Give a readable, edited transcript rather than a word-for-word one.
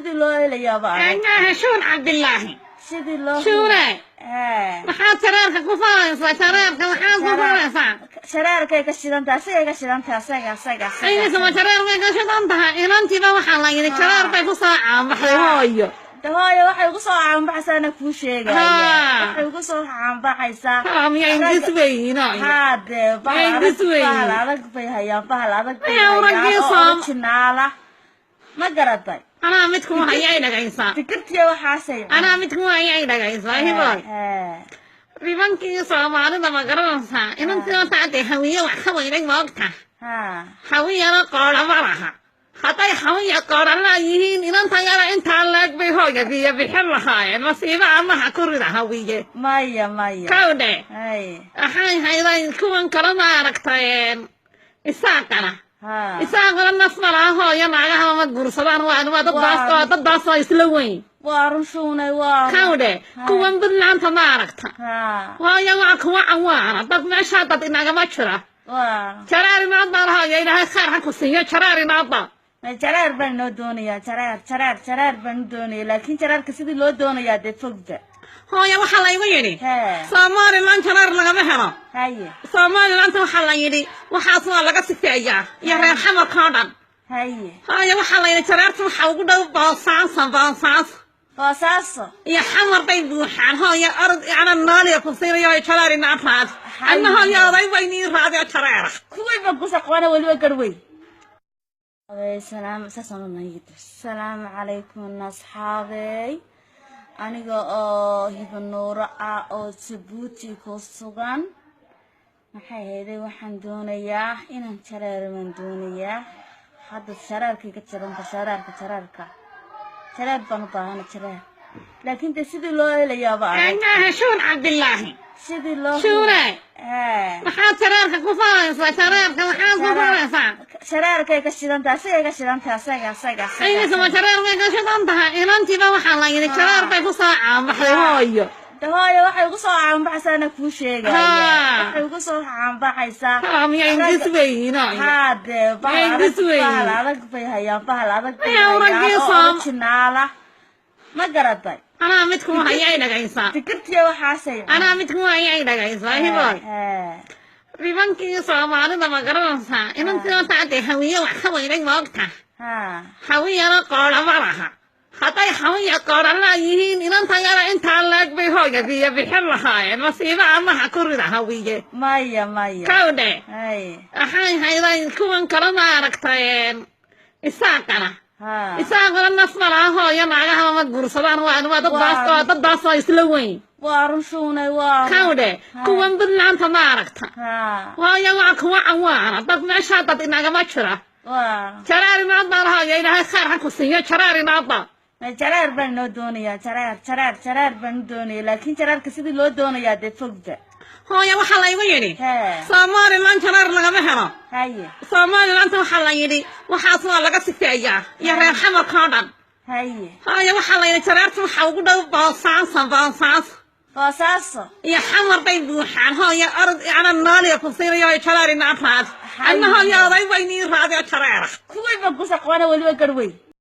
Sidii loo helayaaba adag. Maaha Shuun Cabdilaahi. Sidii loo Shuune. Hee. Maxaad shareerka ku falaysaa? Shareerka maxaad ku falaysaa? Shareerkay ka shidantaa, asigay ka shidantaa, asaga asaga. Aysa ma shareer bay ka shidan tahay? Inantiiba waxaa la yidhi shareer bay ku soo caanbaxday, hooyo. De hooyo, waxay ugu soo caanbaxaysaa ana kuu sheegaya. Haa. Waxay ugu soo caanbaxaysaa. Haa, miya ingis weyihiin, hooyo? Haa dee, bahal Miya adag. Ingis weyihiin? Bahal adag bay hayaan, bahal adag bay Miya hayaan raggii oo orijinaala, ma garatay? Anaa mid kuma hayay dhagaysaa. Fikirtiya waxaasay. Anaa mid kuma hayay dhagaysaa, hiboy. Hee. Nimankii Soomaalida ma garanaysaa? Inantii horta hadday Hawiye wax ka weyday, ma ogta? Haa. Hawiyana qoora ma laha. Hadday Hawiya qoora laayihiin, inanta yara intaa leeg bay hooga biyo bixin lahaayeen. Masiibo Allaha ku rida Hawiye. Maya, maya. Kawdhe. Hay. Waxay hayday kuwan kale, ma aragtay, Isaaqana? Haa. Isaaqana naf ma laha, hooyo. Naagaha ma guursadaan, waa daddaas Waa. Waa daddaas oo isla weyn. Waa run, Shuunay, waa run. Kawdhe. Haa. Kuwan Puntlandta ma aragta? Haa. Hooyo, waa kuwa cawaana, dad meeshaa dad inagama jira. Waa. Jaraar inaad baan, hooyo, Ilaahay khayr ha ku siiyo, jaraar inaadba. Jaraar baan noo doonayaa, jaraar, jaraar, jaraar baan u doonaya, laakiin jaraarka sidii loo doonayaa dee fogda. Hooyo, waxaa laygu yidhi Hee. Somaliland jaraar lagama helo. Haye. Somalilandta waxaa la yidhi waxaas waa laga sifeeyaa iyo reer Xamarka oo dhan. Haye. Hooyo, waxaa la yidhi jaraarta waxaa ugu dhow Boosaaso, Boosaaso. Boosaaso. Iyo Xamar bay buuxaan, hooyo. Orod ana nooliya ku siinayo jaraar inaad raad. Anna, hooyo, oday bay nii raadiyo jareera. Kuwii baan ku saqoona weliba garwey. Salaam salaamu calaykum asxaabey. Aniga oo Hiba Nuuro ah oo Jabuuti ku sugan, maxay hayday, waxaan doonayaa inaan jareer baan doonayaa hadda. Shareerkay ka jiranta, shareerka, shareerka, jareer baan u baahana, jareer, laakiin dee sidii loo helayaaba adag. Maaha Shuun Cabdilaahi. Sidii loo Shuune. Hee. Maxaad shareerka ku falaysaa? Shareerka maxaad ku falaysaa? Shareerkay ka shidantaa, asigay ka shidantaa, asaga asaga. Aysa ma shareer bay ka shidan tahay? Inantiiba waxaa la yidhi shareer bay ku soo caanbaxday, hooyo. De hooyo, waxay ugu soo caanbaxaysaa ana kuu sheegaya. Haa. Waxay ugu soo caanbaxaysaa. Haa, miya ingis weyihiin, hooyo? Haa dee, bahal Miya adag. ingis weyihiin? Bahal adag bay hayaan, bahal adag bay Miya hayaan raggii oo orijinaala, ma garatay? Anaa mid kuma hayay dhagaysaa. Fikirtiya waxaasay. Anaa mid kuma hayay dhagaysaa, hiboy. Hee. Nimankii Soomaalida ma garanaysaa? Inantii horta hadday Hawiye wax ka weyday, ma ogta? Haa. Hawiyana qoora ma laha. Hadday Hawiya qoora laayihiin, inanta yara intaa leeg bay hooga biyo bixin lahaayeen. Masiibo Allaha ku rida Hawiye. Maya, maya. Kawdhe. Hay. Waxay hayday kuwan kale, ma aragtay, Isaaqana? Haa. Isaaqana naf ma laha, hooyo. Naagaha ma guursadaan, waa daddaas. Waa. Waa daddaas oo isla weyn. Waa run, Shuunay, waa run. Kawdhe. Haa. Kuwan Puntlandta ma aragta? Haa. Hooyo, waa kuwa cawaana, dad meeshaa dad inagama jira. Waa. Jaraar inaad baan, hooyo, Ilaahay khayr ha ku siiyo, jaraar inaadba. Jaraar baan noo doonayaa, jaraar, jaraar, jaraar baan u doonaya, laakiin jaraarka sidii loo doonayaa dee fogda. Hooyo, waxaa laygu yidhi Hee. Somaliland jaraar lagama helo. Haye. Somalilandta waxaa la yidhi waxaas waa laga sifeeyaa iyo reer Xamarka oo dhan. Haye. Hooyo, waxaa la yidhi jaraarta waxaa ugu dhow Boosaaso, Boosaaso. Boosaaso. Iyo Xamar bay buuxaan, hooyo. Orod ana nooliya ku siinayo jaraar inaad raad. Anna, hooyo, oday bay nii raadiyo jareera. Kuwii baan ku saqoona weliba garwey.